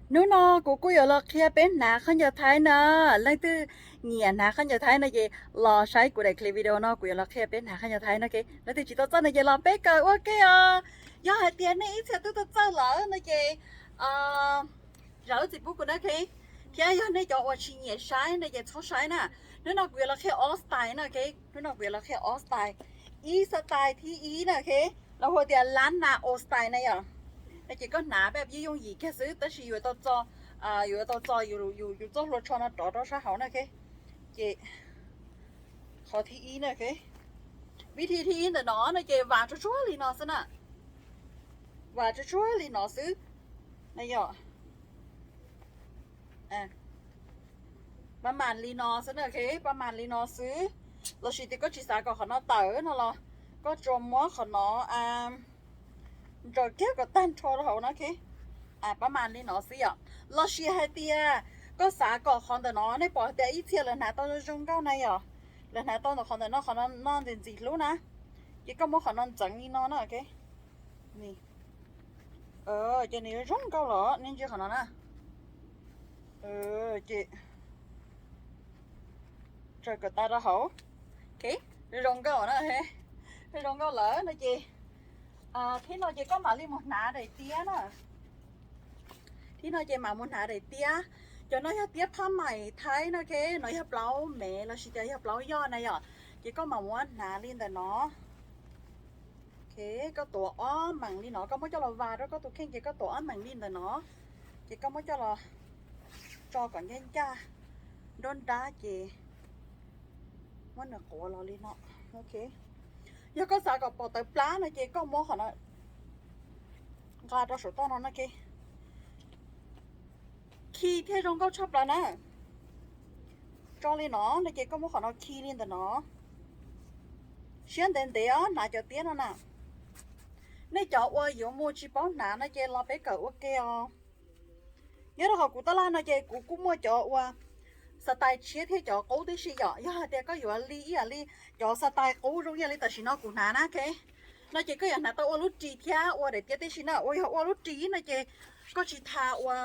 Hnub no kuv kuj yuav los qhia peb hnav khaub ncaws Thaib na. Leej twg nyiam hnav khaub ncaws Thaib no ces los saib kuv daim clip video no, kuv yuav los qhia peb hnav khaub ncaws Thaib no. Leej twg tsis tau txawj no ces los peb kawm ua ke os. Yog hais tias nej ib txhia twb tau txawj lawm no ces zawv txiv pub kuv na, thiab yog nej cov uas tsis nyiam saib no ces txhob saib na. Hnub no kuv yuav los qhia ob style na, hnub no kuv yuav los qhia ob style. Ib style thib ib na, los hu tias lab na o style na yom. No ces koj hnav peb yooj yooj yim kiag xwb, tab sis yuav tau txo, yuav tau txo yus txoj hlua tsho no rov rau sab hauv na. Ces qhov thib ib na, vib thi thib ib ntawm no no ces vam tsuag tsuag li no xwb na. Vam tsuag tsuag li no xwb na yom. Pab mam li no xwb na, pab mam li no xwb. Los sis tias koj tsis xav kom qhov no tawm no los koj tsuas muab qhov no ntsaws kiag kom tag nrho rau hauv no. Pab mam li no xwb yom. Los sis hais tias koj xav kom qhov ntawm no, nej pom tias ib txhia lawv hnav tau zoo nkauj na yom, lawv hnav tau ntawm qhov ntawm no, qhov no no ntxim ntxim hlub na, ces koj muab qhov no ntxeev li no na. Ces nws yuav zoo nkauj los nej ntsia qhov no na. Ces tsaws kom tas rau hauv. Zoo nkauj na, zoo nkauj lawm no ces thib no ces koj mam li mus hnav daim tiab na. Thib no ces mam mus hnav daim tiab. Cov no yog tiab phab maim Thaib no, no yog plaub mev los sis tias yog plaub yoj na yom. Ces koj mam muab hnav li ntawm no. Koj tuav ob meem li no, koj muab coj los vas rau koj tus kheej ces koj tuav ob meem li ntawm no. Ces koj muab coj los tso kom ncaj ncaj nruab nrab ces muab nws quav los li no. Yog koj xav kom pom tawv plab no ces koj muab qhov no nqa rau saum toj no no. Khi thiaj zoo nkauj tshaj plaws na. Tso li no no ces koj muab qhov no khi li ntawm no. Siab ntev ntev os, hnav cov tiab no na. Nej cov uas yuav mus tsis paub hnav no ces los peb kawm ua ke os. Nyob rau hauv kuv tab laj no ces kuv kuj muaj cov uas style tshiab thiab cov qub tib si yom. Yog hais tias koj yuav li ib yam li cov style qub zoo ib yam li tam sim no kuv hnav na, no ces koj yuav hnav tau ua lub ris thiab ua daim tiab tib si na. Uas yog ua lub ris no ces koj tsis tas ua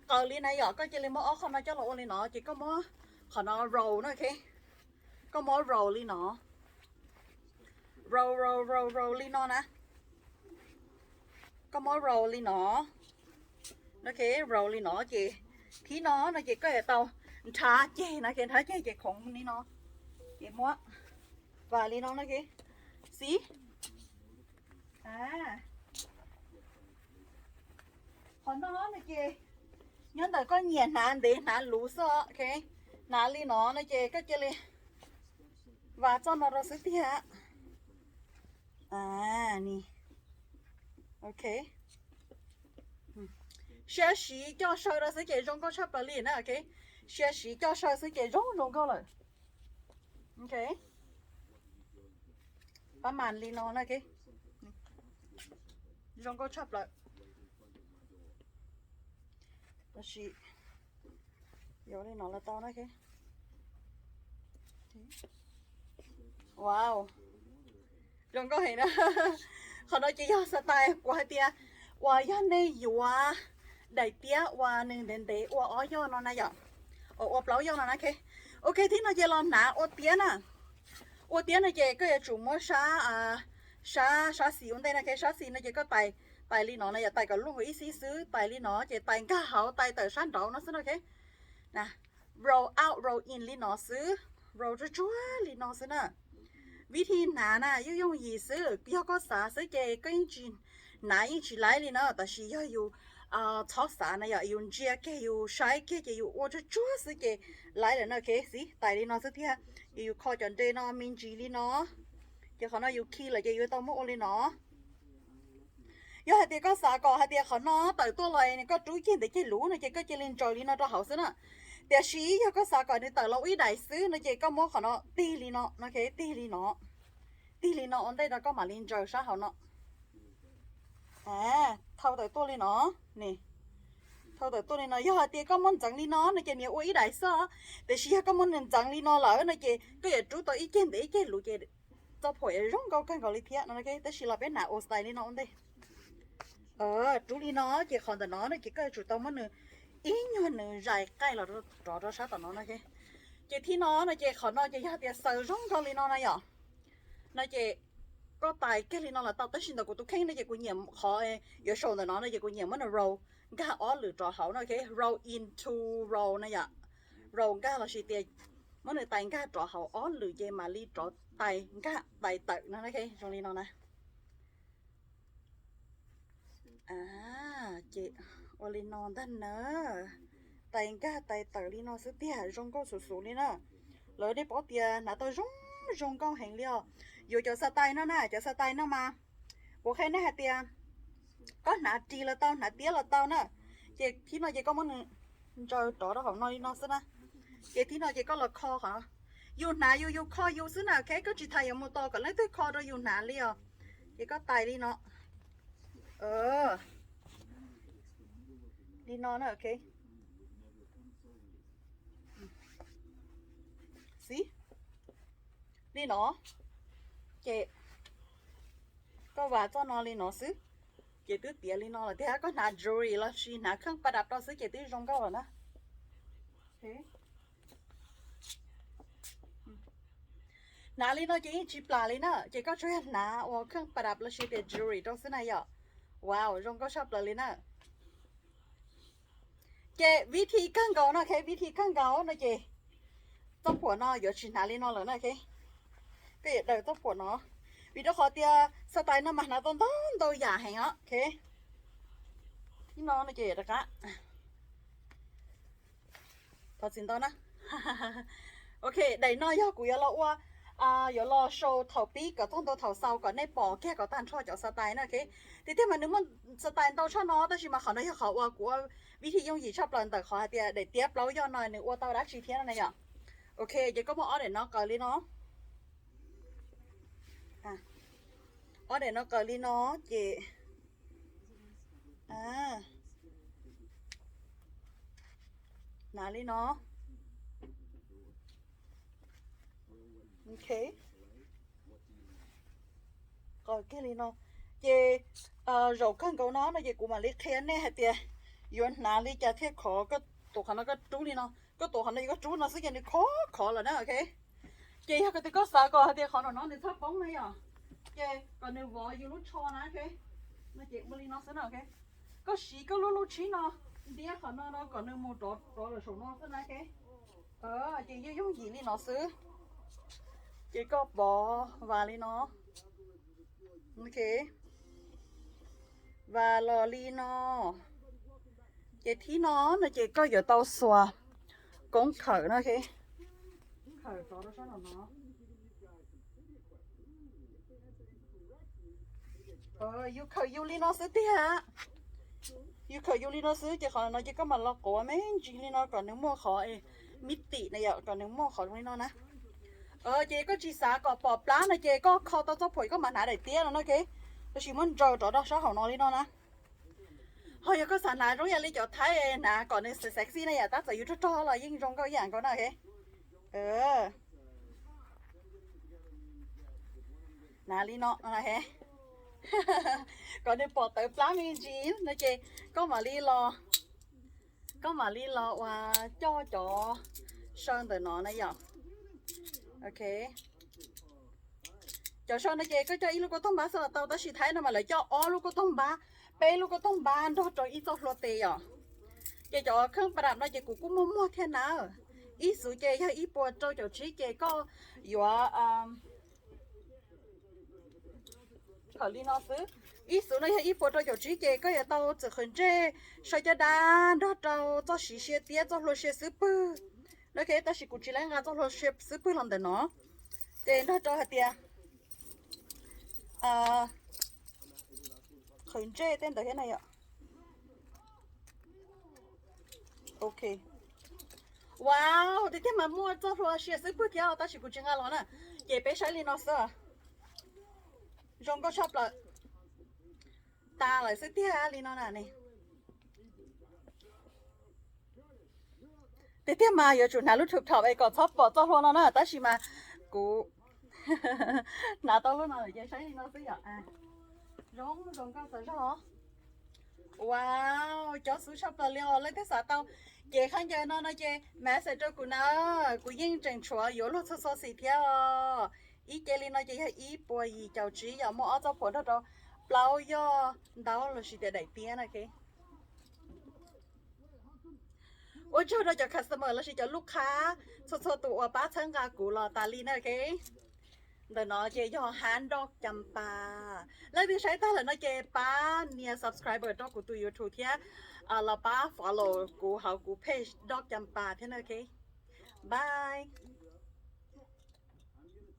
qaws li na yom, koj cia li muab ob qho no coj los ua li no ces koj muab qhov no roll na. Koj muab roll li no, roll roll roll roll li no na. Koj muab roll li no, roll li no ces thib no no ces koj yuav tau nrhav ceg no, nrhav ceg ces khoov li no, ces muab vas li no no. Xib, qhov no no ces nyob ntawm koj nyiam hnav ntev hnav luv xwb. Hnav li no no ces koj cia li vas txoj no rau xwb tiag. Sia siv coj saw rau xwb ces zoo nkauj tshaj plaws li na. Sia siv coj saw xwb ces zoo zoo nkauj lawm. Pab mam li no na, zoo nkauj tshaj plaws. Tab sis yuav li no los tau na. Wow, zoo nkauj heev na. Qhov no ces yog style kuv hais tias uas yog nej yuav daim tiab uas nws ntev ntev ua ob yoj no na yom, ua plaub yoj no na. Ok, thib no ces los hnav ua tiab na. Ua tiab no ces koj yuav tsum muab sab, sab, sab xis ua ntej na. Sab xis no ces koj tais, tais li no na yom, tais kom luj nkaus ib xib xwb, tais li no ces tais nkag hauv, tais tawm sab nraud no xwb na. Roll out roll in li no xwb, roll tsuag tsuag li no xwb na. Vib thi hnav na yooj yooj yim xwb, yog koj xav xwb ces koj yeej tsis hnav yeej tsis laib li na. Tab sis yog yus txhob xav na yom, yus ntsia kiag yus saib kiag ces yus ua tsuag tsuag xwb ces laib lawm na. Xib tais li no xwb thiab, ces yus kho cov nre no me ntsis li no, ces qhov no yus khi lawm ces yuav tau muab ua li no. Yog hais tias koj xav kom hais tias qhov no tawm tuaj los koj rub ceg ntev ceg luv no ces koj cia li ntsaws li no rau hauv xwb na. Tiam sis yog koj xav kom nws tawm los ua ib daim xwb no ces koj muab qhov no tig li no, tig li no, tig li no ua ntej no koj mam li ntsaws sab hauv no. Thau tawm tuaj li no, thau tawm tuaj li no. Yog hais tias koj muab ntxeev li no no ces nws ua ib daim xwb, tiam sis yog koj muab nws ntxeev li no lawm no ces koj yuav rub tau ib ceg ntev ib ceg luv ces txoj phuam yuav zoo nkauj kawg nkaus li thiab no. Tab sis los peb hnav ua style li no ua ntej. Rub li no ces qhov ntawm no no ces koj yuav tsum tau muab nws ib nyuag nws zais qaij los rov rau sab tom no no. Ces thib no no ces qhov no ces yog tias xaws zoo nkaus li no na yom, no ces koj tais kiag li no los tau, tab sis ntawm kuv tus kheej no ces kuv nyiam qhov yuav sau ntawm no no ces kuv nyiam muab nws roll nkag ob lwm rov hauv no, roll into roll na yom, roll nkag los sis tias muab nws tais nkag rov hauv ob lwm ces mam li rov tais nkag tais tawm no, zoo li no na. Ces ua li no ntag na, tais nkag tais tawm li no xwb tiag, zoo nkauj xus xus li na. Lawv nej paub tias hnav tau zoo zoo nkauj heev li os. Yuav cov xatais no na, cov xatais no mas kuv qhia nej hais tias koj hnav ris los tau, hnav tiab los tau na. Ces thib no ces koj muab nws ntsaws rov rau hauv no li no xwb na. Ces thib no ces koj los kho qhov no, yus hnav yus, yus kho yus xwb na, ok, koj tsis tas yuav mus tos kom leej twg kho rau yus hnav li os. Ces koj tais li no, li no na, ok. Xib, li no. Ces koj vas txoj no li no xwb, ces twb tiav li no lawm tiag. Koj hnav jewelry los sis hnav kheej pas dam rau xwb ces twb zoo nkauj lawm na. Hnav li no ces yeej tsis plam li na, ces koj tsuas yog hnav ua kheej pas dam los sis tias jewelry rau xwb na yom. Wow, zoo nkauj tshaj plaws li na. Ces vib thi kawg nkaus no, ok, vib thi kawg nkaus no ces txoj phuam no yuav tsis hnav li no lawm na, ok. Koj yuav daws txoj phuam no, vim rau qhov tias xatais no mas hnav tau ntau ntau yam heev os, ok. Ib no no ces rov qab, thov txim ntau na. Ok, daim no yog kuv yuav los ua, yuav los show thaum pib kom txog ntua thaum xaus kom nej pom kiag kom tag nrho cov xatais na, ok. Tiag tiag mas nws muaj xatais ntau tshaj no tab sis mas qhov no yog qhov uas kuv ua vib thi yooj yim tshaj plaws ntawm qhov hais tias daim tiab plaub yoj no nws ua tau dab tsi thiab no na yom. Ok, ces koj muab ob daim no qaws li no, ob daim no qaws li no ces hnav li no. Ok, qaws kiag li no. Ces zaum kawg nkaus no no ces kuv mam li qhia nej hais tias yuav hnav li cas thiaj khov. Koj tuav qhov no koj rub li no, koj tuav qhov no ces koj rub no xwb ces nws khov khov lawm na, ok. Ces yog tias koj xav kom hais tias qhov no no nws txhob poob na yom, ces kom nws vov yus lub tsho na, ok. No ces ua li no xwb na, ok. Koj siv koj lub lub tshib no ntiab qhov no no kom nws mus rov rov lawm saum no xwb na, ok. Ces yooj yooj yim li no xwb. Ces koj pov vas li no, ok, vas los li no. Ces thib no no ces koj yuav tau xuas koob khawm no, ok. Khawm rov rau sab no no. Yus khawm yus li no xwb tiag. Yus khawm yus li no xwb ces qhov no ces koj mam los quav me ntsis li no kom nws muaj qhov mib tim na yom, kom nws muaj qhov zoo li no na. Ces koj tsis xav kom pom plab no ces koj kho tau txoj phuam koj mam hnav daim tiab no na, ok. Tab sis muab ntsaws rov rau sab hauv no li no na. Ho yog koj xav hnav zoo yam li cov Thaib hnav kom nws sexy na yom, tab txawm yus rog rog los yeej zoo nkauj ib yam nkaus na, ok. Hnav li no, kom nws pom tawv plab me ntsis no ces koj mam li los, koj mam li los ua coj cov saw ntawm no na yom. Ok, cov saw no ces koj coj ib lub kauj toog npab xwb los tau, tab sis Thaib no mas lawv coj ob lub kauj toog npab, peb lub kauj toog npab nrog rau ib txoj hlua tes yom. Ces cov kheej pas dam no ces kuv kuj muaj muag thiab na. Ib xuv ces yog ib puas rau caum tsib ces koj yuav khawm li no xwb. Ib xuv no yog ib puas rau caum tsib ces koj yuav tau txwm qhwv ntsej, saw caj dab nrog rau txoj siv sia tiab txoj hlua sia xub pwg. Ok, tab sis kuv tsis laib nqa txoj hlua sia xub pwg los ntawm no, ces nrog rau hais tias qhwv ntsej tej ntawd thiab na yom. Ok. Wow, tiag tiag mas muaj txoj hlua sia xub pwg thiab tab sis kuv tsis nqa los na. Ces peb saib li no xwb. Zoo nkauj tshaj plaws. Tas lawm xwb tiag li no na ne. Tiag tiag mas yuav tsum hnav lub tub top es kom txhob pom txoj hlua no na, tab sis mas kuv hnav tau lub no lawm ces saib li no xwb yom. Zoo zoo nkauj txawv zog. Wow, cov xwb tshaj plaws li os. Leej twg xav tau ces khaub ncaws no no ces message rau kuv na. Kuv yeej tseem tshuav yuav luag txhua txhua xim thiab os. Ib ce li no ces yog ib puas yim caum tsib, yog muaj ob txoj phuam nrog rau plaub yoj ntaub lossis tias daim tiab na. Ua tsaug rau cov customer lossis cov lub qhab txhua txhua tus uas pab txhawb nqa kuv los tas li na. Ntawm no ces yog hab Doj Cas Pas. Leej twg saib tag lawm no ces pab nias subscribe rau kuv tus YouTube thiab los pab follow kuv hauv kuv page Doj Cas Pas thiab na. Bye.